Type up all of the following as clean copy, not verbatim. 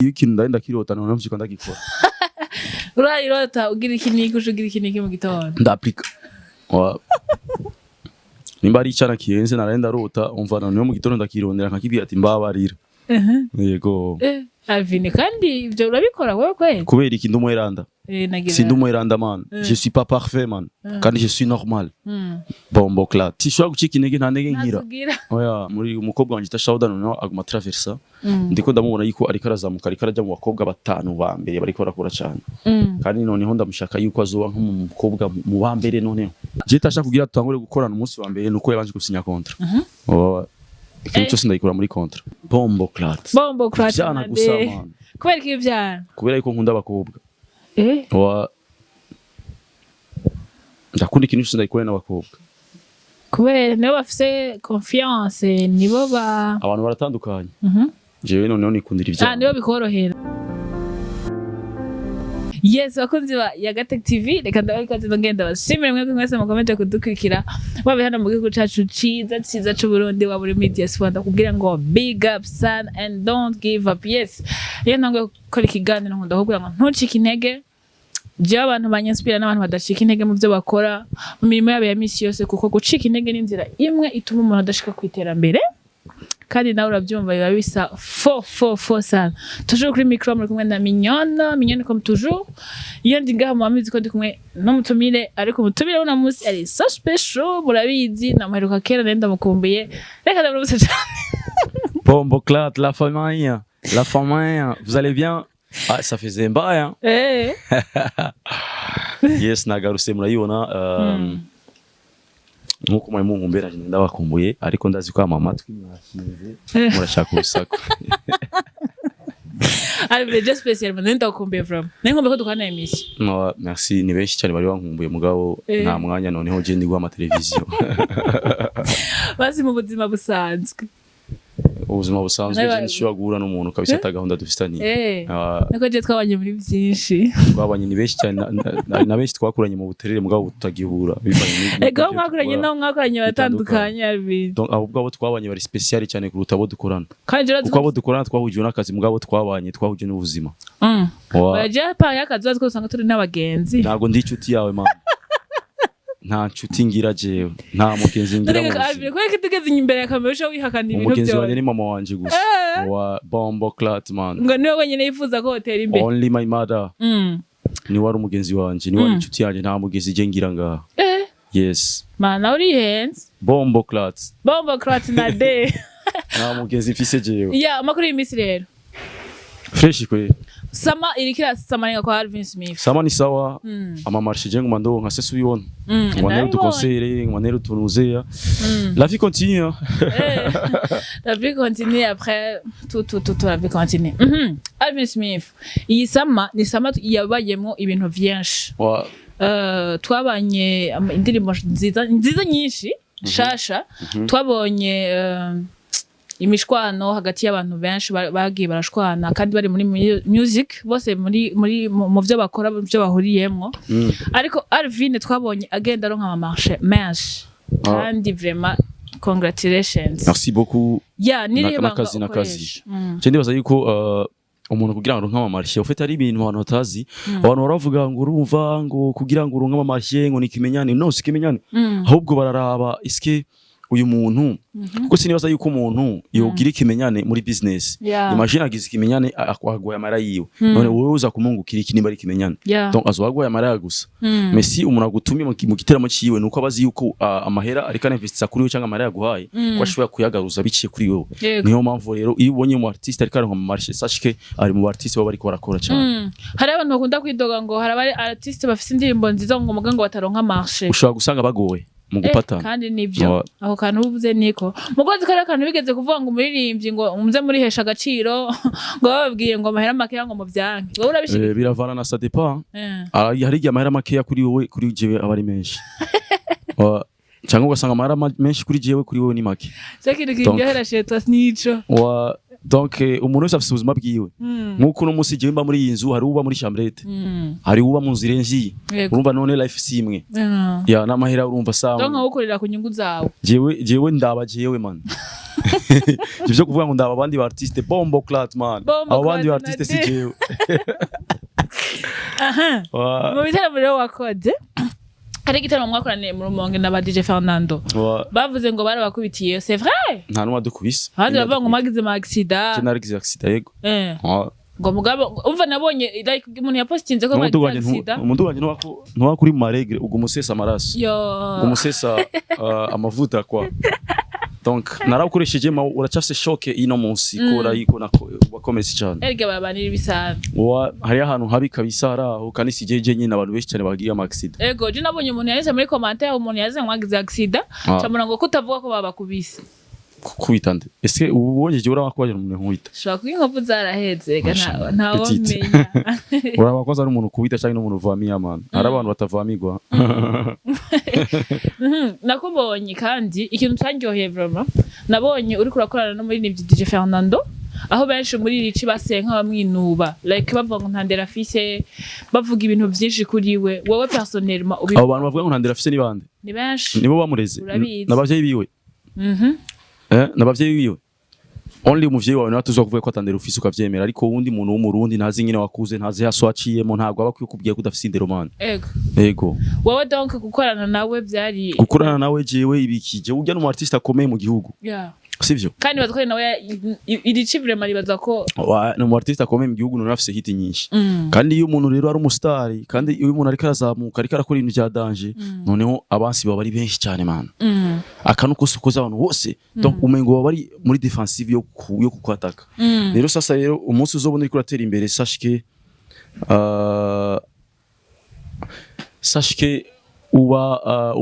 Iyo ikintu ndari ndakirota, none mvyuka ndagikora. Urayirota ugira iki niki, uca ugira iki niki mu gitondo? Ndaplika. Nimba ari icana kirenze naraye ndarota, umva, noneho mu gitondo ndakirondera, nkakibwira ati: "Mbabarira." Yego. Alvin, kandi ivyo urabikora wewe kweli? Kubera iki? Ndi umweranda? Nagira Si ndi umweranda, man. Je suis pas parfait, man, kandi je suis normal. Bomboclaat, tishobora gucika intege, nta ntege nkira. Ntazugira. Oya, muri umukobwa wanje Tashauda, noneho aguma traversa. Ndiko ndamubona yuko ariko arazamuka, ariko arajya mu bakobwa batanu ba mbere bariko barakora cyane. Kandi noneho ndamushaka yuko azoba nk'umukobwa mu ba mbere. Noneho je Tasha, kugira tutangure gukorana, umunsi wa mbere nuko yabanje gusinya contrat. Oh, ikintu cyose ndagikora muri contrat. Bomboclaat. Bomboclaat. Vyana gusa, man. Kubera iki ivyana? Kubera yuko nkunda abakobwa. Wa, ndakunda ikintu cyose ndagikora n'abakobwa. Kubera nibo bafise confiance, nibo ba Abantu baratandukanye. Jewe noneho nikundira ivyana. Nibo bikorohera. Yes, bakunzi ba Yagatec TV, reka ndabaha ikaze, ngenda bashimire mwebwe mwese mukomeje kudukurikira, waba hano mu gihugu cacu ciza ciza c'u Burundi, waba uri muri diaspora, ndakubwira ngo big up son and don't give up. Yes, iyo ntanguye gukora ikiganiro nkunda kukubwira ngo ntucike intege. Jewe abantu banyinspira n'abantu badacika intege mu byo bakora, mu mirimo yabo ya misi yose, kuko gucika intege ni inzira imwe ituma umuntu adashika ku iterambere. Kandi nawe urabyumva, biba bisa fo fo fo sana. Toujours kuri micro muri kumwe na Mignonne, Mignonne comme toujours. Iyo ndi ngaha muba muzi ko ndi kumwe n'umutumire, ariko umutumire uno munsi ari so special. Murabizi, namuheruka kera, nari ndamukumbuye. Reka ndamuramutse cyane. Bomboclaat, la famille, la famille, vous allez bien? Ah, ça faisait un bail, hein? Yes, nagarutse, murayibona. Nkuko mwari munkumbera, ndabakumbuye, ariko ndazi ko ama matwi mwashinze murashaka urusaku. Alvin, je spécialement nari ndagukumbuye from nari nkumbuye ko dukorana émission. No, merci, ni benshi cyane bari bankumbuye, mugabo nta mwanya. Noneho je ndi guha amateleviziyo. Basi mu buzima busanzwe? Ubuzima busanzwe, je nshobora guhura n'umuntu kabisa ata gahunda dufitaniye. Ah, niko je twabanye muri byinshi. Twabanye ni benshi cyane, na benshi twakuranye mu buterere, mugabo tutagihura bivanye Ego, n'ibyo mwakuranye dukora. naho mwakoranye batandukanye, Alvin. Donc ahubwo abo twabanye bari spécial cyane kuruta abo dukorana. Kandi rero Kuko abo dukorana twahujwe n'akazi, mugabo twabanye twahujwe n'ubuzima. Oya, pa y'akazi ko usanga turi n'abagenzi. Ntabwo ndi inshuti yawe, mama. Nta nshuti ngira jewe, nta mugenzi ngira mu Ariko Alvin, buzima. kubera ko tugeze imbere ya kamera uca wihakana ibintu Umugenzi wanjye byose. ni mama wanje gusa. Wa bomboclaat, man. Ngo niwe wenyine yifuza ko wotera imbere. Only my mother. Niwe wari umugenzi wanje, niwe wari inshuti yanjye. Nta mugenzi je ngira ngaha. Yes. Mana, urihenze. Bomboclaat. Bomboclaat na de. Nta mugenzi mfise jewe. Ya amakuru y'iminsi rero? Fresh kwe. Sama iriko irasamaringa kwa Alvin Smith. Sama ni sawa. Ama marché je nguma ndonka se subibona. Nguma nera Ndabibonye. utukonsere, nguma nera utunuzeya. La vie continue, hein. La vie continue après tout, tout, tout, tout, la vie continue. Alvin Smith, iyi sama ni sama yabayemwo ibintu vyinshi. Twabanye indirimbo nziza nziza nyinshi shasha, twabonye imishwano hagati y'abantu benshi bagiye barashwana kandi bari muri music bose, muri mu byo bakora, mu byo bahuriyemwo. Ariko Alvin twabonye agenda aronka ama marché menshi. Kandi vraiment congratulations. Merci beaucoup. Ya nirihe banga N'akazi, n'akazi. ukoresha? Je ndibaza yuko umuntu kugira ngo aronke ama marché, ufite ari ibintu abantu batazi. Abantu baravuga ngo urumva ngo kugira ngo uronke ama marché ngo ni kimenyane. No, si kimenyane. Ahubwo bararaba eske uyu muntu, kuko sinibaza yuko umuntu yogira ikimenyane muri business. Imagine agize ikimenyane, aguhaye amara yiwe, none wowe uza kumungukira iki nimba ari ikimenyane? Donc azoba aguhaye amara gusa. Mais si umuntu agutumye mu giteramo ciwe, nuko abazi yuko amahera ariko arinvestisa kuri wewe, cyangwa amahera yaguhaye ko ashobora kuyagaruza biciye kuri wewe. Niyo mpamvu rero iyo ubonye umu artiste ariko aronka mu marché, sache que ari mu artiste baba bariko barakora cyane. Hari abantu bakunda kwidoga ngo hari abari artiste bafise indirimbo nziza, ngo muga ngo bataronka marché. Ushobora gusanga bagowe mu gupatana. Kandi nibyo. Ako kantu uvuze niko mugozi kari akantu bigeze kuvuga ngo umuririmbyi ngo muze murihesha agaciro, ngo bababwiye ngo amahera makeya ngo muvyanke. Wowe urabishigikiye? Biravana na, ça dépend. Ah, hari igihe amahera makeya kuri wowe, kuri jewe aba ari menshi. Cyangwa ugasanga amahera menshi kuri jewe, kuri wowe ni make. Cyo kintu kiryohera shetwa nico. Wa, donc umuntu wese afise ubuzima bwiwe. Nk'uko uno munsi jewe mba muri iyi nzu, hari uba muri chambrette, hari uba mu nzu irenze iyi. Urumva none life si imwe. Ya n'amahera urumva Donc sawa. wowe ukorera ku nyungu zawe. Jewe ndaba jewe, man. Ivyo vyo kuvuga ngo ndaba abandi ba artiste, bomboclaat man. Bombo Abo bandi ba clat artiste si na jewe. Aha. Mu bitaramo rero wakoze, hari igitaramo mwakoraniye mu Rumonge na ba DJ Fernando. Bavuze ngo barabakubitiye, c'est vrai? Nta n'umwe adukubise. Abandi bavuga ngo mwagize ama accident. Je naragize accident, yego. Ngo mugabo umva, nabonye like umuntu yapostinze ko Umuduga mwagize wanje accident. Umuduga wanje ntiwako uri mu maregre, uguma usesa amaraso. Yo. Uguma usesa amavuta kwa. Donc narawukoresheje, ma uracafise choc ino munsi kora yiko nako wakomeretse cyane. Erega babanira ibisanzwe. Wa hariyo ahantu habi kabisa, hari aho kandi si jeje nyine, abantu benshi cyane bagiye ama accident. Ego, je nabonye umuntu yanditse muri commentaire, umuntu yaze ngo mwagize accident. Camura ngo kutavuga ko babakubise. Kubita nde? Ese ubu ubonye je uraba ko umuntu nkubita? Ushobora kuba inkovu zaraheze, ega Petite. ntawomenya. Uraba ko ari umuntu kubita cyangwa n'umuntu uvamiya man. Hari abantu batavamigwa. Nakubonye kandi ikintu cyanryoheye vraiment, nabonye uriko urakorana n'umuririmbyi DJ Fernando, aho benshi muri iri ci basenka bamwinuba, like bavuga ngo nta ndero afise, bavuga ibintu byinshi kuri we. Wowe personnellement ubi Abo bantu bavuga ngo nta ndero afise ni bande? Ni benshi. Nibo bamureze? Urabizi. N'abavyeyi biwe? Eh, n'abavyeyi biwe. Only umuvyeyi wawe nawe tuzokuvuga ko atandero ufise ukavyemera, ariko uwundi muntu w'umurundi ntazi nyine wakuze, ntazi haso waciyemo, ntabwo aba akwiye kubwiye ko udafise indero man. Ego. Ego. Wowe donc gukorana nawe byari Gukorana nawe jewe ibiki? Jewe urya n'umu artiste akomeye mu gihugu. Sivyo? Kandi baza ko ari nawe iri ci vraiment ribaza ko Ni umu artiste akomeye mu gihugu, none afise hit nyinshi. Kandi iyo umuntu rero ari umusitari, kandi iyo umuntu ariko arazamuka, ariko arakora ibintu bya danger, noneho abansi baba ari benshi cyane man. Akantu kose ukoze, abantu bose donc umengo baba bari muri defensive yo kukwataka. Rero sasa rero umunsi uzobona uriko uratera imbere, sache que uba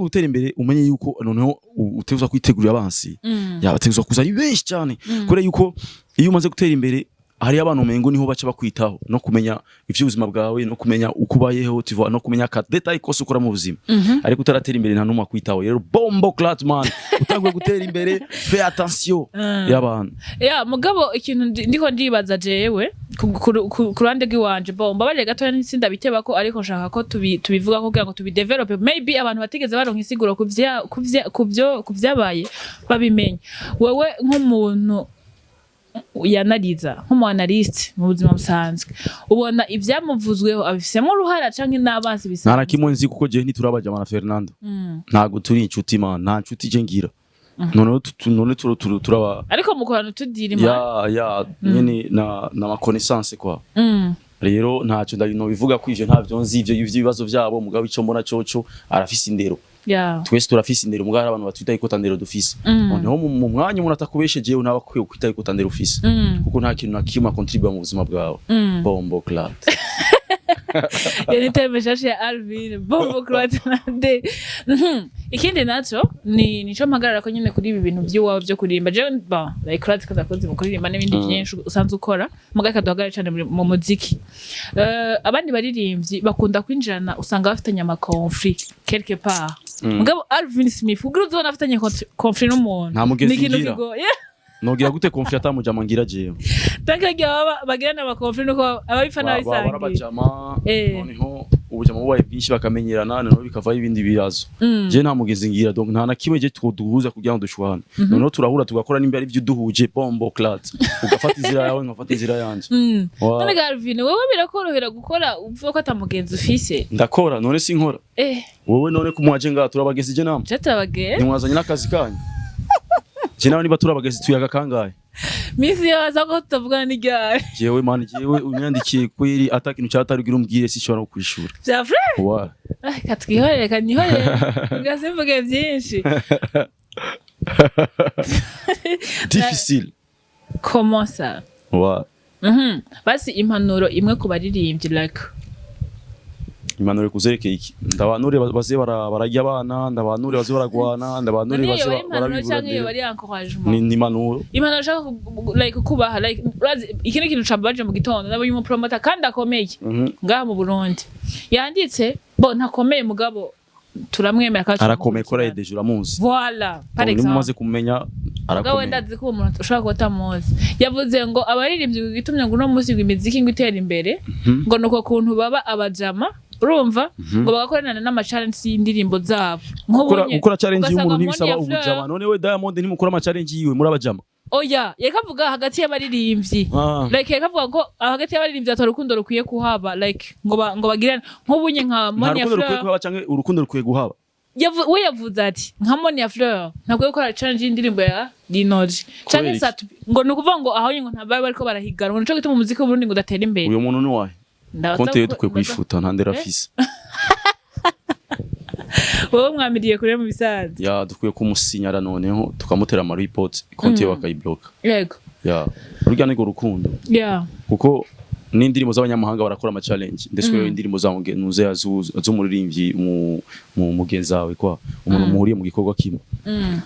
utera imbere, umenye yuko noneho utegerezwa kwitegurira abansi. Yabategerezwa kuza ari benshi cyane, kubera yuko iyo umaze gutera imbere hariyo abantu umengo niho baca bakwitaho no kumenya ivy'ubuzima bwawe, no kumenya uko ubayeho, tu vois, no kumenya ka détail kose ukora mu buzima. Ariko utaratera imbere nta n'umwe akwitaho. Rero bomboclaat man, utanguye gutera imbere, fais attention y'abantu. Ya, mugabo ikintu ndiko ndibaza jewe ku ruhande rw'iwanje, bo mbabarire gatoya ntitsinda ko, ariko nshaka ko tubivuga kugira ngo tubidevelope, maybe abantu batigeze baronka insiguro ku vyabaye babimenye. Wewe nk'umuntu yanariza, nk'umu analyste mu buzima busanzwe, ubona ivyamuvuzweho abifisemo uruhara canke n'abansi Nta na bisanzwe? kimwe nzi, kuko jewe ntiturabajama na Fernando. Ntabwo turi inshuti man, nta nshuti je ngira. Noneho none turaba Ariko mukorana utudiri man. Ya, nyene na ma connaissance quoi. Rero ntacyo ndabino bivuga ko ivyo ntavyo nzi, ivyo ibibazo vyabo. Mugabo ico mbona coco, arafise indero. Twese turafise indero, mugabo hari abantu batwita ko atandero dufise. Noneho mu mwanya umuntu atakubeshe, jewe ntaba akwiye kwita ko atandero ufise, kuko nta kintu na kimwe akontribuwa mu buzima bwawe. Bomboclaat. Iyo ni terme nshasha ya Alvin, bomboclaat na de. Ikindi naco ni nico mpagarara ko nyine kuri ibi bintu by'iwawe byo kuririmba. Jewe bon, like urazi ko ndakoze mu kuririmba n'ibindi byinshi usanzwe ukora, mugabo reka duhagarare cane mu muziki. Abandi baririmbyi bakunda kwinjirana, usanga bafitanye ama conflit quelque part. Mugabo Alvin Smith, kugira uzobona afitanye conflit n'umuntu, Nta mugenzi ni ikintu ngira. kigoye. Nogira gute conflit atamujama ngira jewe? Tanke baba bagirana ama conflit nuko ababipfa n'ababisangiye. Barabajama. Eh. Noneho ubujama bubaye bwinshi bakamenyerana, noneho bikavaho ibindi bibazo. Je nta mugenzi ngira, donc nta na kimwe je twoduhuza kugira ngo dushwane. Noneho turahura tugakora, nimba ari ibyo duhuje, bomboclaat, ugafata inzira yawe, nkafata inzira yanje. None Galvin, wowe birakorohera gukora uvuga ko ata mugenzi ufise? Ndakora, none sinkora? Wowe none ko mwaje ngaha, turabagenzi je namwe? Je turabageye. Ntimwazanye n'akazi kanyu? Je nawe niba turabagenzi, tuyaga kangahe? Misi yose ko tutavugana n'iryari? Jewe man, jewe unyandikiye kweri ata kintu cyatari ugira umbwire, sishobora no kwishura. Vya vrai? Wa. Ah, katwihorere, kanihorere kugira simvuge byinshi. Difficile. Comment ça? Wa. Basi impanuro imwe ku baririmbyi, like. Impanuro kuzerekeye iki? Ndabanure baze bararya abana, ndabanure baze baragwana, ndabanure None baze iyo bari impanuro barabibura. canke iyo bari encouragement? Ni impanuro. Impanuro ushaka like kubaha, like urazi iki ni ikintu cambabaje mu gitondo, nabonye umupromota kandi akomeye ngaha mu Burundi yanditse, bo ntakomeye mugabo turamwemera kandi Arakomeye ko turamukurikirana. arayedeje, uramuzi? Voilà, par Ni exemple. mumaze kumenya. Mugabo Arakomeye. ndazi ko uwo muntu ushobora kuba utamuzi. Yavuze ngo abaririmbyi igitumye ngo uno munsi ngo imiziki ngo itere imbere, ngo nuko kuntu baba abajama. Urumva, ngo bagakorana n'ama challenge y'indirimbo zabo. Nk'ubu Gukora nye, gukora challenge ugasanga y'umuntu ntibisaba Monia Fleur- ubujama. None we Diamond ntimukora ama challenge yiwe, muri abajama? Oya, yariko avuga hagati y'abaririmbyi. Ah. Like, yariko avuga ko hagati y'abaririmbyi ata rukundo rukwiye kuhaba, like ngo bagirane nk'ubu nye nka Nta Monia rukundo rukwiye Fleur. kuhaba canke urukundo rukwiye guhaba? We yavuze ati nka Monia Fleur ntabwo gukora challenge y'indirimbo ya Linoji canke Kubera iki? Satu, ngo ni ukuvuga ngo aho ngo ntabaye bariko barahiganwa, nico gituma umuziki w'Uburundi ngo udatera imbere. Uyo muntu ni wahe? Ndabaza Konte ye dukwiye kuyifuta, nta ndera Eh? afise. Wowe mwamiriye kure mu bisanzwe. Ya, dukwiye kumusinyara, noneho tukamutera ama report, konte ye bakayibloka. Ya, rurya nirwo rukundo. Kuko n'indirimbo z'abanyamahanga barakora ama challenge, ndetse mm. indirimbo za mugenzi z'umuririmbyi mu mugenzi wawe, kwa umuntu muhuriye mu gikorwa kimwe.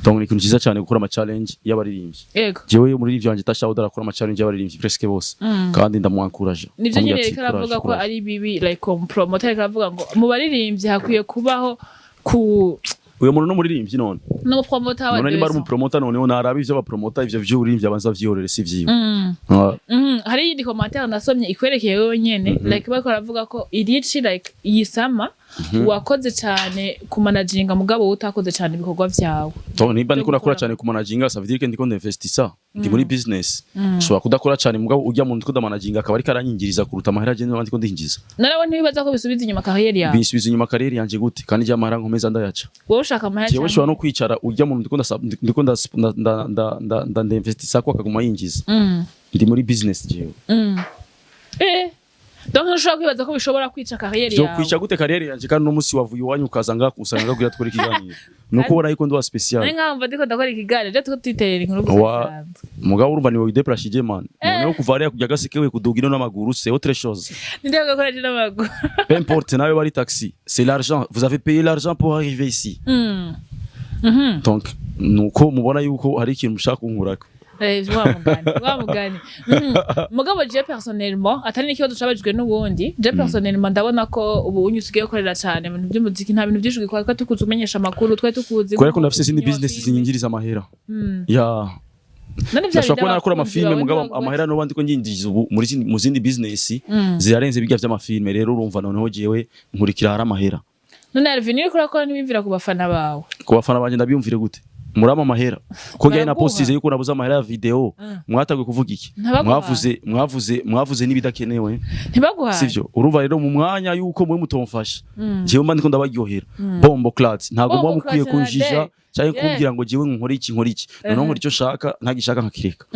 Donc ni ikintu cyiza cyane gukora ama challenge y'abaririmbyi. Jewe umuririmbyi wanje Tasha arakora ama challenge y'abaririmbyi presque bose, kandi ndamuencourage. Nivyo nyene, yariko aravuga ko ari bibi, like promoter ariko aravuga ngo mu baririmbyi hakwiye kubaho ku Uyo muntu n'umuririmbyi none? No promoter wa None nimba ari Deso. umupromoter, noneho naraba ivyo abapromota, ivyo vy'uburirimbyi abanza vyihorere, si vyiwe. Ah. Hari iyindi commentaire nasomye ikwerekeye wewe nyene, like bariko baravuga ko irici, like iyi sama wakoze cyane kumanaginga, mugabo wowe utakoze cyane ibikorwa vyawe. Donc nimba ndiko nakora gukora. cyane ku managinga, ça veut dire que ndiko ndinvestisa, ndi muri business. Ushobora kudakora cyane, mugabo ujya mu ndiko ndamanaginga akaba ariko aranyingiriza kuruta amahera je n'abandi ndiko ndinjiza. Narawe ntibibaza ko bisubiza inyuma carrière yawe? Bisubiza inyuma carrière yanje gute kandi jya amahera nkomeza ndayaca? Wowe ushaka amahera Jewe cyane. nshobora no kwicara, ujya mu ndiko ndasa ndiko nda nda nda nda ndinvestisa ko akaguma yinjiza. Ndi muri business jewe. Donc ntushobora kwibaza ko bishobora kwica carrière Vyo yawe? kwica gute carrière yanje kandi no musi wavuye iwanyu ukaza ngaha kusanga kugira tukore ikiganiro? Nuko ubona yuko ndi wa spécial. Nari nkamva ndiko ndakora ikiganiro, je tuko twiterera inkuru gusa bisanzwe. Mugabo urumva ni wowe déplacé man, noneho kuva hariya kujya Gasekewe kuduga ino n'amaguru, c'est autre chose. Ninde gakora je n'amaguru? Peu importe nawe bari taxi, c'est l'argent, vous avez payé l'argent pour arriver ici. Donc nuko mubona yuko hari ikintu mushaka kunkurako. Wa mugani, wa mugani. Mugabo je personnellement, atari n'ikibazo cabajijwe n'ubundi, je personnellement ndabona ko ubu unyu usigaye ukorera cyane mu bintu by'umuziki, nta bintu byinshi ugikora. Twari tukuzi umenyesha amakuru, twari tukuzi Kubera ko ndafise izindi umukinnyi wa business filime. zinyinjiriza amahera. Ya. None vya Ndashobora bindi kuba narakora abakunzi amafilme, bawe mugabo amahera noba ndiko nyinjiza ubu mu zindi business zirarenze bijya vy'amafilme. Rero urumva noneho jewe nkurikira hari amahera. None Alvin, uriko urakora ntibimvira ku bafana bawe? Ku bafana banje ndabiyumvire gute? Murama amahera ko njye na Baraguha. postize yuko nabuze amahera ya video, mwataguye kuvuga iki? Ntibaguha. Mwavuze n'ibidakenewe. Ntibaguhaye. Sivyo? Urumva rero mu mwanya yuko mwe mutomfasha, jewe mba ndiko ndabaryohera, bomboclaat, ntabwo muba Bombo mukwiye clat na kunjija de. cyangwa kumbwira ngo jewe nkore iki, nkore iki. Noneho nkora icyo nshaka, ntagishaka nkakireka.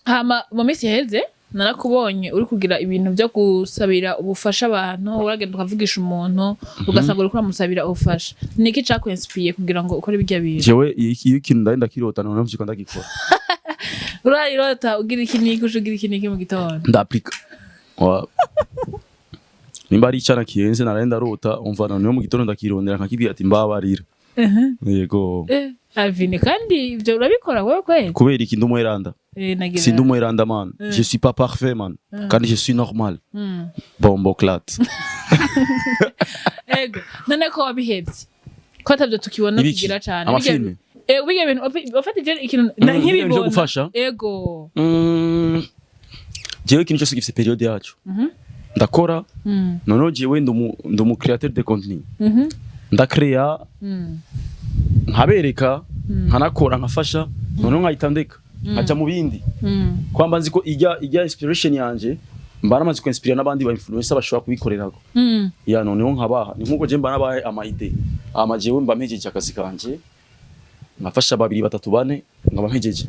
Hama mu minsi iheze narakubonye uri kugira ibintu byo gusabira ubufasha abantu, uragenda ukavugisha umuntu, ugasanga uriko uramusabira ubufasha. Niki cakwinspiye kugira ngo ukore birya bintu? Jewe iyo ikintu ndari ndakirota, noneho mvyuka ndagikora. Urayirota ugira iki niki, uca ugira iki niki mu gitondo? Ndaplika. Nimba ari icana kiyenze naraye ndarota, umva, noneho mu gitondo ndakirondera nkakibwira ati mbabarira. Yego. Alvin, kandi ibyo urabikora wewe kweli? Kubera iki? Ndi umweranda. Nagira Si ndi umweranda man, je suis pas parfait man, kandi je suis normal. Bomboclaat. Ego, none ko wabihevye, ko atabyo tukibona? Ibiki? Kugira cane. Amafilme? Bijya bintu ufata ikintu Bijya bintu vyo nk'ibibona. gufasha? Ego. Jewe ikintu cyose gifise période yaco. Ndakora, noneho jewe ndi umu créateur de contenu. Ndakreya, nkabereka, nkanakora, nkafasha, noneho nkahita ndeka nkaja mu bindi. Kwamba nzi ko ijya inspiration yanje mba namaze kuinspira n'abandi ba influencer bashobora kubikorerako. Ya, noneho nkabaha, ni nkuko je mba nabahe ama idée, ama jewe mba mpejeje akazi kanje, nkafasha babiri, batatu, bane, nkaba mpejeje.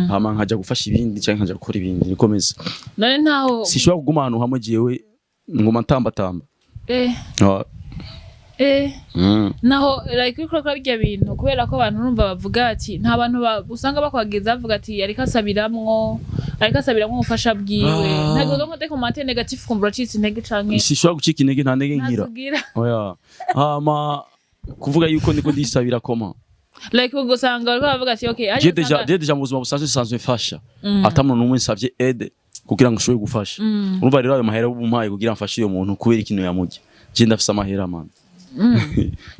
Hama nkaja gufasha ibindi cyangwa nkaja gukora ibindi, nikomeza. None ntaho Sishobora kuguma ahantu hamwe, jewe nguma ntambatamba. Ah. Naho like uriko urakora birya bintu, kubera ko abantu urumva bavuga ati nta bantu usanga bakwageza bavuga ati ariko asabiramwo ubufasha bwiwe. Ah. Ntabwo ngo commentaire négatif kumva uracitse intege canke? Sishobora gucika intege, nta ntege nkira. Ntazugira. Oya, hama kuvuga yuko ndiko ndisabira koma? Like ugasanga bariko bavuga ati okay Je déjà je déjà mu buzima busanzwe nsanzwe mfasha, ata muntu n'umwe nsavye aide kugira ngo nshobore gufasha. Urumva rero ayo mahera ubumpaye kugira mfashe uyo muntu, kubera ikintu yamurya? Je ndafise amahera man.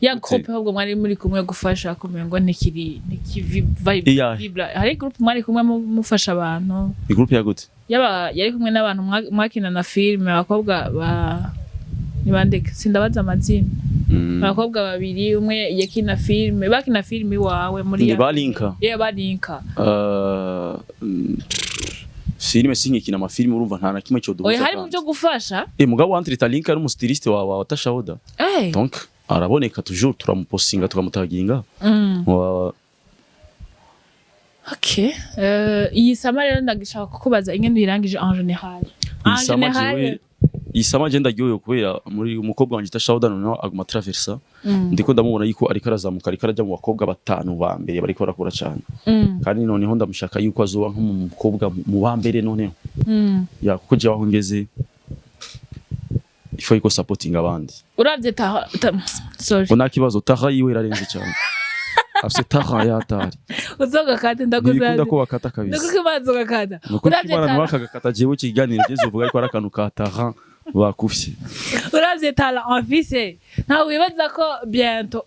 Ya groupe ahubwo mwari muri kumwe gufasha, kumenya ngo ntikiri ntikivi Iyahe? vibra. Hari groupe mwari kumwe mufasha abantu. Ni groupe ya gute? Yaba yari kumwe n'abantu mwakina na filime, abakobwa ba ni Nibandeke, sindabaza amazina. Abakobwa babiri, umwe yakina filme, bakina filme iwawe muri Ni ya balinka? Yeah, balinka. Filime sinkikina amafilime, urumva nta na kimwe cyo duhuza. Oya, hari mu Kandi. byo gufasha. Eh, mugabo entre Talinka ari umustyliste wa Tashaoda. Donc araboneka toujours, turamupostinga, tukamutaginga. Wa Okay. Iyi summer rero ndagishaka kukubaza ingene uyirangije en général. En Iyi summer général. jewe, iyi summer je ndaryohewe kubera muri umukobwa wanje Tashaoda noneho aguma traversa. Ndiko ndamubona yuko ariko arazamuka, ariko arajya mu bakobwa batanu ba mbere bariko barakora cyane. Kandi noneho ndamushaka yuko azoba nk'umukobwa mu ba mbere noneho. Ya, kuko jewe aho ngeze ifo yuko supporting abandi. Uravye ta, sorry. Ngo nta kibazo, taha yiwe irarenze cyane, afise taha yatari. Uzogakata. Ntibikunda Ndakuzazi. ko bakata kabisa. Nuko imanza ugakata. Nukuri Uravye Imana tara ntibakagakata. Jewe ikiganiro geze uvuga ariko ari akantu ka taha bakufye. Uravye tara afise, ntawe wibaza ko bientôt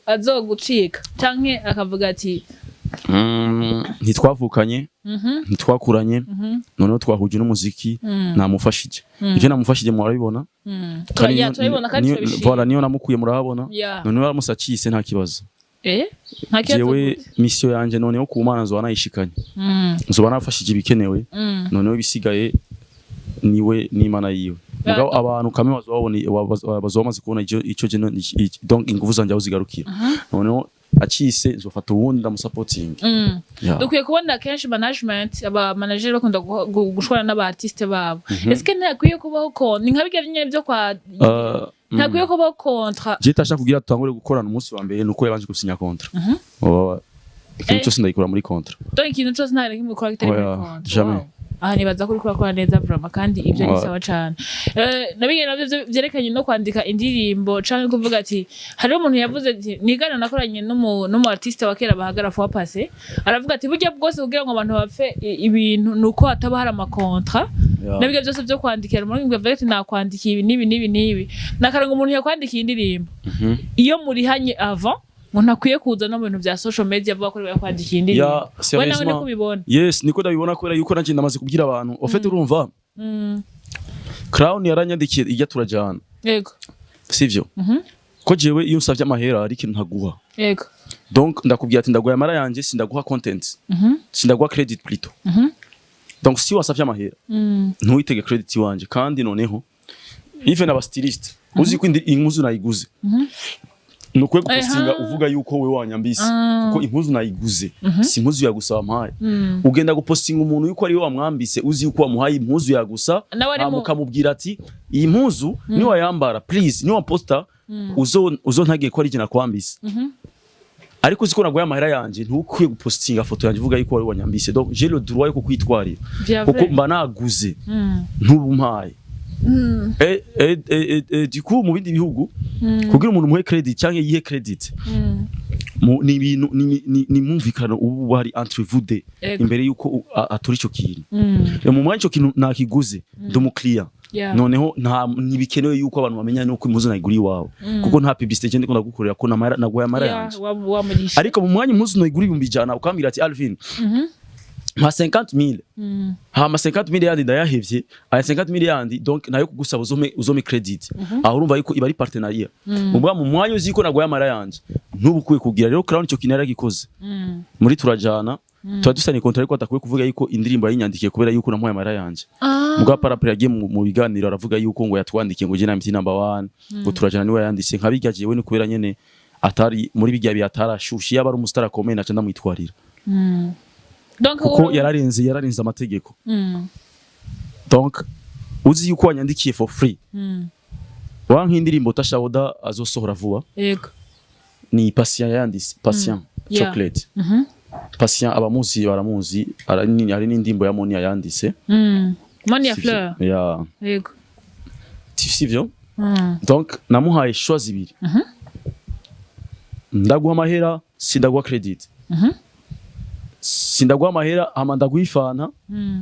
azogucika canke akavuga ati Ntitwavukanye, ntitwakuranye, noneho twahuje n'umuziki. Namufashije, ivyo namufashije murabibona. Kandi Turabibona kandi turabishima. Voilà, niyo namukuye murahabona. Noneho yaramusacise, nta kibazo. Eh, nta kibazo. Jewe Gute? mission yanje noneho ku Mana nzoba nayishikanye, nzoba nafashije ibikenewe. Noneho ibisigaye niwe n'Imana yiwe. Mugabo abantu kamwe bazobabona, bazoba bamaze kubona ico je donc inguvu zanje aho zigarukira. Noneho acise nzofata uwundi ndamusapotinga. Yeah. Dukwiye kubona kenshi management, aba manager bakunda gushwana n'aba artiste babo. Est-ce que ntakwiye kubaho ko ni nka bijya nyene byo kwa ntakwiye kubaho contrat? Je tasha kugira tutangure gukorana umunsi wa mbere nuko yabanje gusinya contrat. Ikintu cyose ndayikura muri contrat. Donc ikintu cyose nta na kimwe ukora kitari muri Oya, contrat? jamais. Wow. Aha nibaza ko uriko urakora neza vraiment, kandi ibyo ni Ouais. sawa cane. Nabigeye navyo vyerekanye no kwandika indirimbo canke kuvuga ati hariho umuntu yavuze ati nigana nakoranye n'umu artiste wa kera bahagara fois passé, aravuga ati burya bwose kugira ngo abantu bapfe ibintu nuko hataba hari amacontrats. Nabyo byose byo kwandikira umuntu ngo avuge ati nakwandikiye ibi n'ibi n'ibi n'ibi, nakaranga umuntu yakwandikiye indirimbo, iyo murihanye avant ngo ntakwiye kuza no mu bintu bya social media avuga ko yakwandikiye indirimbo. Ya, We nawe sérieusement. niko ubibona? Yes, niko ndabibona kubera yuko nanje ndamaze kubwira abantu. En fait, urumva, Crown yaranyandikiye ijya turajana. Sivyo? Ko jewe iyo unsavye amahera ari ikintu ntaguha. Donc ndakubwira ati ndaguha amara yanje, sindaguha content. Sindaguha credit plutôt. Donc si wasavye amahera, ntuwitege credit iwanje. Kandi noneho even aba styliste, uzi ko impuzu nayiguze, nukwiye gupostinga uvuga yuko we wanyambise, kuko impuzu nayiguze, si impuzu yagusa wampaye. Ugenda gupostinga umuntu yuko ari we wamwambise, uzi yuko wamuhaye impuzu yagusa, Nawe ari hama ukamubwira ati iyi mpuzu niwayambara, please, niwaposta uzo ntagiye ko ari jye nakwambise. Ariko uzi ko naguhaye amahera yanje, ntukwiye gupostinga foto yanje uvuga yuko wari wanyambise. Donc j'ai le droit yo kukwitwarira Bien kuko vrai. mba naguze, ntubumpaye. Et du coup mu bindi bihugu, kugira umuntu umuhe credit cyangwa yihe credit, ni ibintu ni mwumvikano uba hari entre vous deux imbere yuko atura ico kintu. Mu mwanya ico kintu nakiguze, ndi umukiriya. Noneho nta ntibikenewe yuko abantu bamenya nuko impuzu nayiguriye iwawe, kuko nta publicité je ndiko ndagukorera, ko naguhaye amara Yeah, yanje. Wamurisha. Ariko mu mwanya impuzu nayigura 100,000, ukambwira ati Alvin, mpa 50,000, hama 50,000 yandi ndayahevye, aya 50,000 yandi donc nayo kugusaba uzome credit, aho urumva yuko iba ari partenariat. Mu mwanya uzi ko naguhaye amara yanje, ntubu ukwiye kugira. Rero Crown ico kintu yaragikoze muri turajana, tuba dufitanye contrat, ariko atakwiye kuvuga yuko indirimbo yayinyandikiye kubera yuko namuhaye amara yanje. Mugabo parapre yagiye mu biganiro aravuga yuko ngo yatwandikiye ngo je na MT number 1, ngo turajana niwe yanditse. Nka bijya jewe ni kubera nyene atari muri bijya bihe atarashushe. Yaba ari umustar akomeye naca ndamwitwarira, Donc kuko yararenze amategeko. Donc uzi yuko wanyandikiye for free, wa nk'indirimbo Tashaboda azosohora vuba, ni Patient yanditse, Patient Chocolate. Patient abamuzi baramuzi, hari n'indirimbo ya Monia yanditse. Monia Sivyo? Fleur. Ya. Sivyo? Donc namuhaye choix zibiri: ndaguha amahera, sindaguha credit. Sindaguha amahera, hama ndaguha ifanta.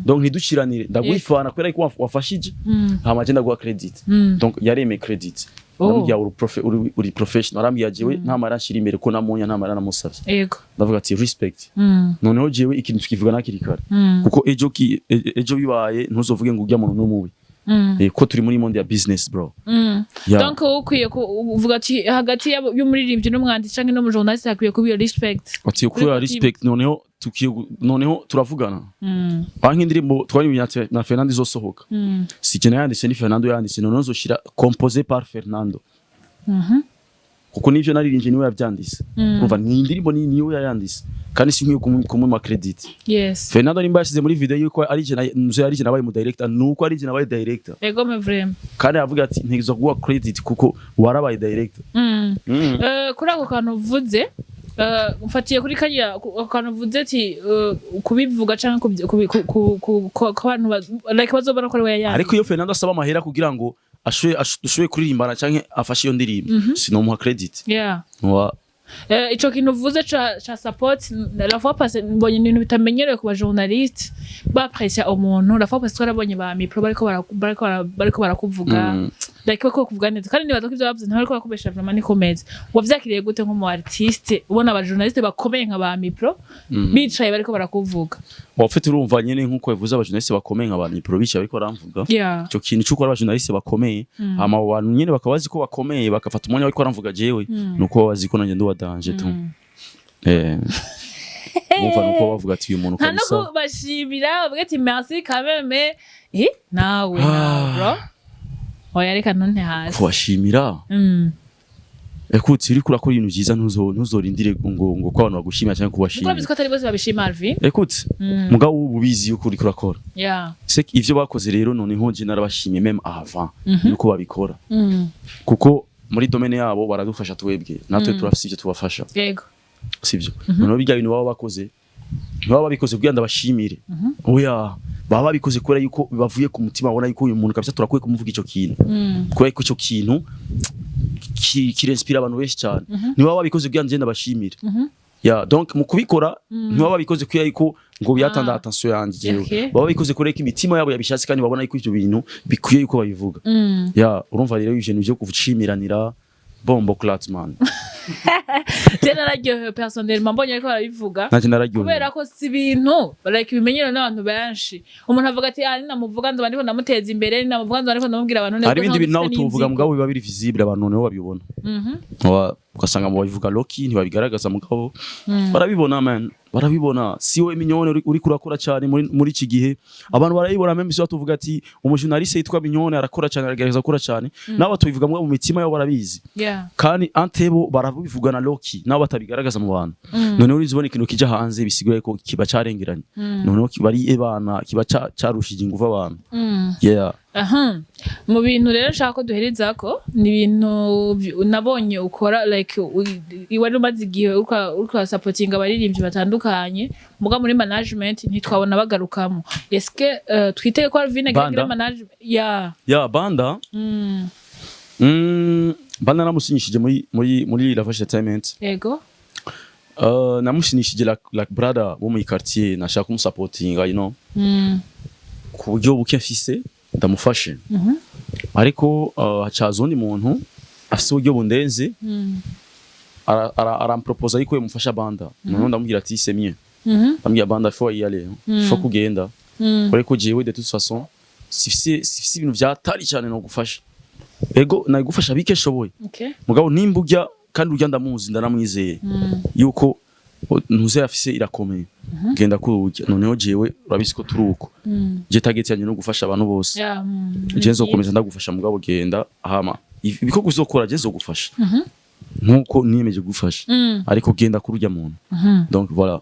Donc ntiduciranire, ndaguha ifanta kubera ko wafashije, hama je ndaguha credit. Donc yaremeye credit. Ndamubwira uri professional. Arambwira jewe nta mara nshira imbere ko namunya nta mara namusavye. Ndavuga ati respect. Noneho jewe ikintu tukivuga nakiri kare, kuko ejo bibaye ntuzovuge ngo urya muntu n'umubi. Ko turi muri monde ya business, bro. Yeah. Donc wowe ukwiye uvuga ati hagati y'umuririmbyi n'umwanditsi canke n'umujournaliste hakwiye kuba iyo respect. Ati Kuri kubera côté. respect, noneho tukiye noneho turavugana. Banki indirimbo twari na Fernando izosohoka, si je nayanditse, ni Fernando yanditse. Noneho nzoshira "composé par Fernando", kuko nivyo naririmbye niwe yavyanditse. Umva, ni indirimbo ni niwe yayanditse, kandi si nkwiye kumuha credit. Fernando nimba yashize muri video yuko ari je nzo ari je nabaye mu director, nuko ari je nabaye director. Ego me vraiment. Kandi avuga ati ntegerezwa kuguha credit kuko warabaye director. Kuri ako kantu uvuze, mfatiye kuri kariya ako kantu uvuze ati kubivuga canke ku bantu like bazobona ko ari we yayanditse. Ariko iyo Fernando asaba amahera kugira ngo ashoboye kuririmbana canke afashe iyo ndirimbo, sinomuha credit. Wa Ico kintu uvuze ca support, la fois passée mbonye ibintu bitamenyerewe ku ba journaliste baprecia umuntu. La fois passée twarabonye ba mipro bariko barakuvuga, like bariko kuvuga neza, kandi nibaza ko ivyo bavuze ntibariko barakubesha, vraiment niko meze. Wavyakiriye gute nk'umu artiste ubona aba journaliste bakomeye nka ba mipro bicaye bariko barakuvuga? Wafite urumva nyene nkuko yavuze, abajournaliste bakomeye nka ba Mipro bicaye bariko baramvuga. Ico kintu cy'uko ari abajournaliste bakomeye, hama abo bantu nyene bakaba bazi ko bakomeye, bagafata umwanya bariko baramvuga jewe, nuko baba bazi ko nanjye ndi uwa danger tu. Bumva nuko bavuga ati uyu muntu Nta no kabisa. kubashimira bavuga ati merci quand même, nawe nawe bro, oya reka ntunte hasi. Kubashimira, écoute, uriko urakora ibintu vyiza, ntuzorindire ngo ko abantu bagushimira cyangwa Kuko kubashimira. urabizi ko atari bose babishima, Alvin. Écoute, mugabo ubu ubizi yuko uriko urakora. C'est que ivyo bakoze rero, noneho nje narabashimiye même avant yuko babikora, kuko muri domaine yabo baradufasha twebwe, natwe turafise ivyo tubafasha. Sivyo? Noneho bijya bintu baba bakoze, ntibaba babikoze kugira ndabashimire, oya, baba babikoze kubera yuko bavuye ku mutima, babona yuko uyu muntu kabisa turakwiye kumuvuga ico kintu, kubera yuko ico kintu kirinspira abantu benshi cyane. Ntibaba babikoze kugira ngo ndabashimire. Ya, donc mu kubikora ntibaba babikoze kubera yuko ngo byatanda attention yanjye jewe. Baba babikoze kubera yuko imitima yabo yabishatse, kandi babona yuko ivyo bintu bikwiye yuko babivuga. Ya, urumva rero ibintu byo gushimiranira, bomboclaat man. Je nararyohewe personnellement mbonye ariko barabivuga. Nanjye nararyohewe. Kubera ko si ibintu like bimenyerewe n'abantu benshi. Umuntu avuga ati ah, ninamuvuga nzoba ndiko ndamuteza imbere, ninamuvuga nzoba ndiko ndamubwira abantu neza. Hari ibindi bintu nawe Dufite tuvuga n'inzigo. mugabo biba biri visible, abantu noneho babibona. Ugasanga mu babivuga low-key, ntibabigaragaza, mugabo barabibona man, barabibona. Si we Mignone uriko urakora cyane muri iki gihe, abantu barabibona. Même si tuvuga ati umujournaliste yitwa Mignone arakora cyane, aragerageza gukora cyane, nabo tubivuga mugabo mu mitima yabo barabizi. Kandi antebo barabivuga na low-key, nabo batabigaragaza mu bantu. Noneho urizi ubona ikintu kija hanze, bisigura ko kiba carengeranye, noneho kiba ari ebana, kiba carushije ingufu abantu. Yeah. Aha. Mu bintu rero nshaka ko duherezako ni ibintu nabonye ukora, like wari umaze igihe uriko urasapotinga abaririmbyi batandukanye, muga muri management ntitwabona bagarukamo. Eske twitege ko Alvin agira Banda? management ya? Ya, Banda. Banda namusinyishije muri La Vache Entertainment. Namusinyishije like brother wo muri quartier, nashaka kumusapotinga ku buryo buke mfise ndamufashe. Ariko hacaza undi muntu afise uburyo bundenze, aramproposa yuko yamufasha Banda. Noneho ndamubwira ati c'est mieux. Ndamubwira Banda faut y aller, faut kugenda. Kubera ko jewe de toute façon sifise ibintu vyatari cyane no gufasha. Ego nagufasha bike nshoboye. Mugabo nimba urya kandi urya ndamuzi, ndaramwizeye yuko ntuze afise irakomeye, genda kururya. Noneho jewe urabizi ko turi uko, je target yanjye no gufasha abantu bose. Je nzokomeza ndagufasha, mugabo genda, hama ibikorwa uzokora je nzogufasha nkuko niyemeje gufasha, ariko genda kururya muntu. Donc voilà.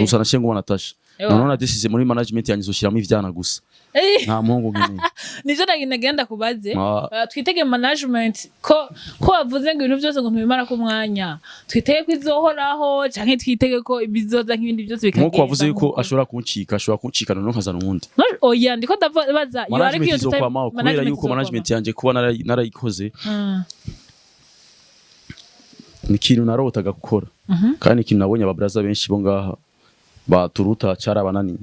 Gusa nashiye ngo Natasha. Noneho nadesize muri management yanjye nzoshyiramo ivyana gusa. Nta muhungu nkeneye. Nivyo nagenda kubaze. Twitege management ko bavuze ngo ibintu byose ngo ntibimara ku mwanya, twitege ko izohoraho canke twitege ko bizoza nk'ibindi byose bikagenda? Nkuko wavuze yuko Nkuko- ashobora kuncika, noneho nkazana uwundi. No, oya, ndiko ndabaza iyo, ariko Management iyo izokwamaho kubera management yuko izokwama. Management yanjye kuba narayikoze ni ikintu narotaga gukora, kandi ikintu nabonye ababraza benshi bo ngaha baturuta carabananiye.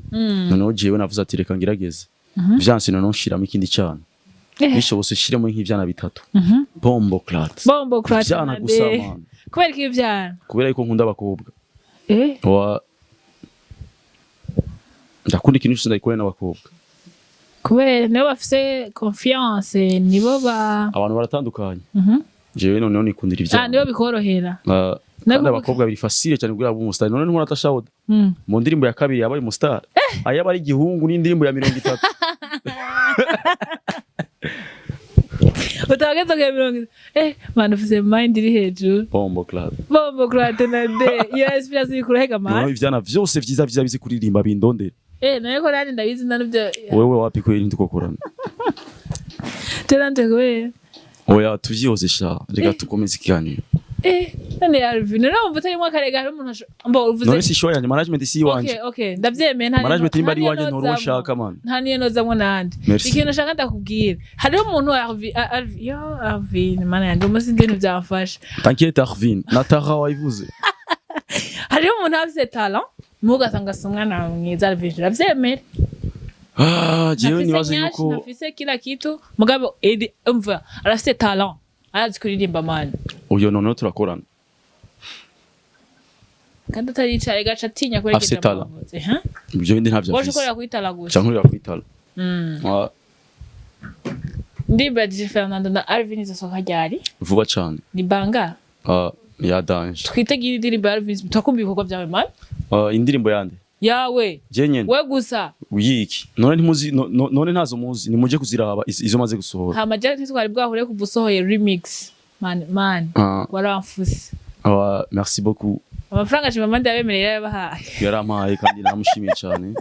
Noneho jewe navuze ati reka ngerageze, vyanse noneho nshiramo ikindi cana. Bishobotse nshiremo nk'ivyana bitatu. Bomboclaat. Bomboclaat. Ivyana gusa man. Kubera ko ivyana? Kubera yuko nkunda abakobwa. Wa ndakunda ikintu cyose ndagikorera n'abakobwa. Kubera nibo bafise confiance, nibo ba Abantu baratandukanye. Jewe noneho nikundira Ah, ivyana. nibo bikorohera. Ah, Nawe kandi abakobwa biri facile cyane kugira ngo umustar. None ntubona Natasha Oda mu ndirimbo ya kabiri yabaye umustar, ayaba ari igihungu n'indirimbo ya 30. Utageze ku 30, man, ufise mind iri hejuru. Bombo club. Bombo kurate na de iyo inspiration ikurahega, Noneho man. ivyana vyose vyiza vyiza bizi kuririmba bindondera. Nayo ko nanje ndabizi ndanivyo. Wewe wapi kweli, ntitukokorana. Terante kubera Oya, tuvyihoze sha, reka tukomeze ikiganiro. None Alvin, none wumva utarimo akarega, hari umuntu mbo uvuze. None si show yanjye, management si iwanje. Okay, ndavyemeye, nta Management nimba ari nta iwanje niyo ntora uwo nozamwo. nshaka, man. Nta niyo nozamwo nanje. Merci. Ikintu nshaka ndakubwira, hariho umuntu Alvin, Alvin, yo Alvin, mana yanjye, umunsi ibintu byamfasha. T'inquiète Arvin, Natara wayivuze. Hariho umuntu afise talent muga ugasanga si umwana mwiza. Alvin, uravyemera? Ah, jewe Ntafise nibaze nyashi, yuko ntafise kila kitu, mugabo umva, arafise talent, arazi kuririmba, man. Uyo noneho turakorana. Kandi ataricaye gaca atinya Afise kuregeza. talent. Ibyo bindi ntavyo Woje afise. ukorera kuri talent gusa. Canke nkorera kuri talent. Ah, Indirimbo ya DJ Fernando na Alvin izosohoka ryari? Vuba cane. Ni banga. Ah, ya danger. Twitegire indirimbo ya Alvin, turakumva ibikorwa byawe, man. Ah, indirimbo yande? Yawe. Je nyene? We gusa. Uyiki none ntimuzi none ntazo muzi, nimuje kuziraba izo maze gusohora. Hama je ntitwari bwahure kuva usohoye remix, man, man. Ah, waramfuse. Ah, merci beaucoup. Amafaranga Chimamanda yabemereye yarabahaye. Yarampaye kandi namushimiye cyane.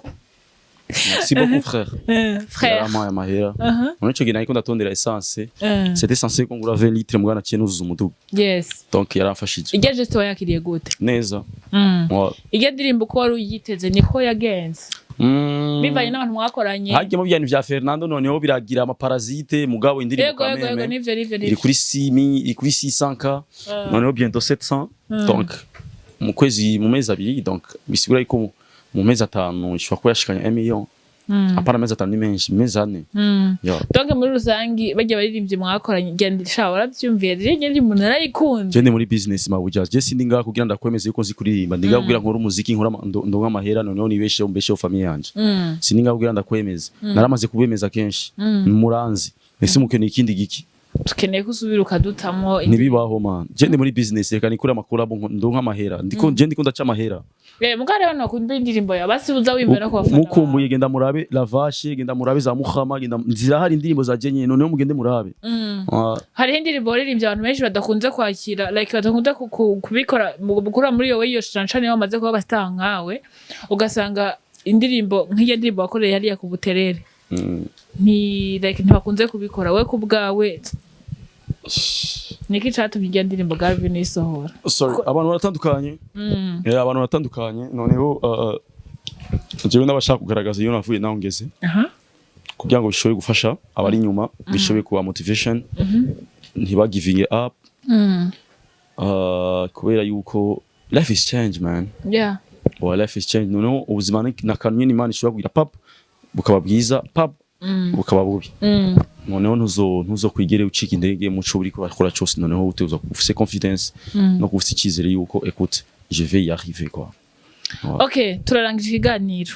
Merci beaucoup, frère. Frère. Yarampaye amahera. Muri ico gihe nariko ndatondera essence. C'était censé ko ngura 20 litres, mugana naciye nuzuza umuduga. Donc yaramfashije. Irya geste wayakiriye gute? Neza. Ouais. Irya ndirimbo uko wari uyiteze niko yagenze? Bivanye n'abantu mwakoranye. Hagiyemo ibintu vya Fernando, noneho biragira amaparasite, mugabo indirimbo Yego, kameme nivyo. iri Nivyo. kuri 6000, iri kuri 600K, noneho bientôt 700. Donc mu kwezi, mu mezi 2, donc bisigura yuko mu mezi 5 ishobora kuba yashikanye 1 million. Apana, amezi 5 ni menshi, mezi 4. Ya. Donc muri rusangi bajya baririmbye mwakoranye, genda sha, waravyumviye rero, irya ndirimbo narayikunze. Je ndi muri business, mabuja. Je sindi ngaha kugira ndakwemeze yuko nzi kuririmba, ndi ngaha kugira nkore umuziki, nkora ndonke amahera, noneho nibesheho, mbesheho famille yanje. Sindi ngaha kugira ndakwemeze, naramaze kubemeza kenshi, muranzi. Ese mukeneye ikindi giki? Tukeneye ko usubira ukadutamo. Ntibibaho, man. Je ndi muri business, reka nikure amakolabo ndonke amahera. Ndiko je ndiko ndaca amahera. Muga rero nokunda indirimbo yawe, basi uza wimva no kubafana. Mukumbuye, genda murabe Lavashe, genda murabe za Muhama, genda zirahari indirimbo za Jenye, noneho mugende murabe. Ah, Hariho indirimbo waririmbye abantu benshi badakunze kwakira, like badakunze kubikora mu gukura muri iyo iyo chanshan, niyo bamaze kuba abastar nkawe, ugasanga indirimbo nk'iyo ndirimbo wakoreye hariya ku Buterere, nti like ntibakunze kubikora. We ku bwawe niki catumye irya ndirimbo Garvin isohora? Sorry, abantu baratandukanye. Abantu baratandukanye. Noneho jewe n'abashaka kugaragaza iyo navuye naho ngeze kugira ngo bishobore gufasha abari inyuma, bishobore kuba motivation, ntiba giving up. Kubera yuko life is change, man. Well, life is change. Noneho ubuzima ni akantu nyine Imana ishobora kugira pap bukaba bwiza, pap bukaba bubi. Noneho ntuzo kwigere ucika intege muco uriko urakora cyose. Noneho utegerezwa kuba ufise confidence no kuba ufise icyizere yuko écoute, je vais y arriver, quoi. Okay, turarangije ikiganiro.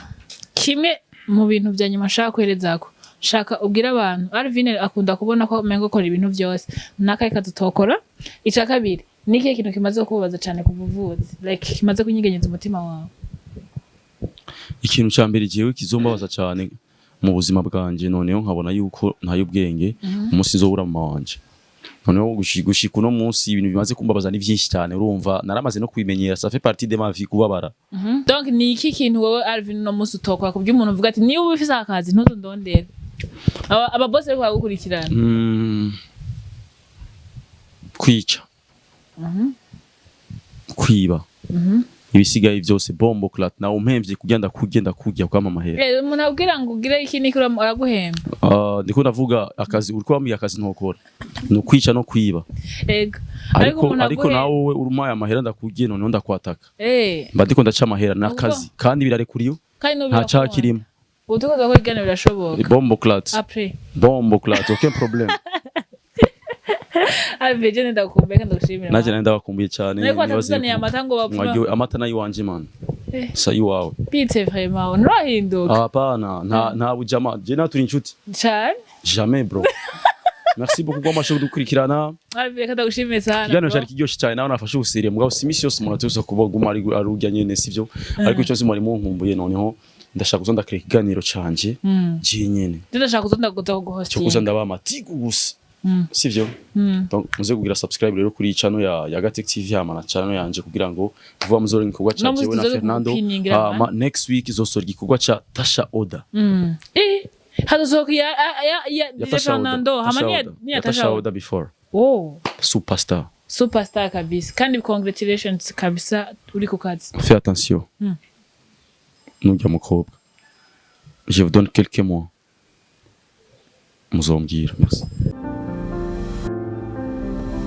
Kimwe mu bintu bya nyuma nshaka kwerezako, shaka ubwire abantu, Alvin akunda kubona ko umengo ukora ibintu byose n'akahe kazi utokora. Ica kabiri, ni ikihe kintu kimaze kukubabaza cyane ku buvuzi, like kimaze kunyigenyeza umutima wawe? Ikintu cya mbere jewe kizombabaza cyane mu buzima bwanje, noneho nkabona yuko ntaye ubwenge, umunsi nzobura mama wanje. Noneho gushika uno munsi ibintu bimaze kumbabaza ni byinshi cyane. Urumva naramaze no kubimenyera, ça fait partie de ma vie kubabara. Donc ni iki kintu wowe Alvin uno munsi utokora, ku buryo umuntu uvuga ati niba ufise akazi ntuzondondere, aba boss bariko baragukurikirana? Kwica, kwiba, ibisigaye byose bombo clat. Nawe umpemvye kugira ndakurye, ndakurya kwama amahera. Umuntu abwira ngo ugire iki niki araguhemba? Ah, ndiko ndavuga akazi, uriko wambwiye akazi ntokora ni ukwica no kwiba. Ego. Ariko umuntu ariko nawe wowe urumaye amahera ndakurye, noneho ndakwataka. Mba ndiko ndaca amahera n'akazi kandi birarekuriye. Kandi n'ubu Nta caha kirimo. Ubu tuko turakora ikiganiro, birashoboka. Bombo clat. Après. Bombo clat, aucun problème. Alvin, je ndagukumbuye kandi ndagushimira. Naje nari ndabakumbuye cyane. Ariko Nibaze watatuzaniye yuko amata ngo bapfuma. mwaryohe. Amata nayo iwanje, man. Eh. Sa iwawe. Bite vraiment, nturahinduka. Hapana, nta bujama, je nawe turi inshuti. Cyane. Jamais, bro. Merci beaucoup kwa masho kudukurikirana. Alvin, reka ndagushimiye sana, Ikiganiro bro. cyari kiryoshye cyane, nawe nafashe ubusiriye, mugabo si imisi yose umuntu ategerezwa kuba guma ari arurya nyene, sivyo? Ariko icyo nzi, mwari munkumbuye. Noneho ndashaka kuza ndakora ikiganiro canje je nyene. Ndashaka kuza ndakuza Cyo kuza kuguhostinga. Ndabaha amatiku gusa, sivyo? Mm. Donc muze kugira subscribe rero kuri channel ya Gatech TV, hama na channel yanje, kugira ngo vuba muzore igikorwa ca No muzi jewe na tuzoze Fernando. kugupiningira. Hama next week izosohora igikorwa ca Tasha Oda. Hazosohoka ya Ya DJ Tasha Oda. Fernando hama Tasha ni ya Oda. ni ya Ya Tasha Tasha Oda. Oda before. Oh. Superstar. Superstar kabisa, kandi congratulations kabisa, uri ku kazi. Fais attention. Nujya mukobwa, je vous donne quelques mois, muzombwira merci.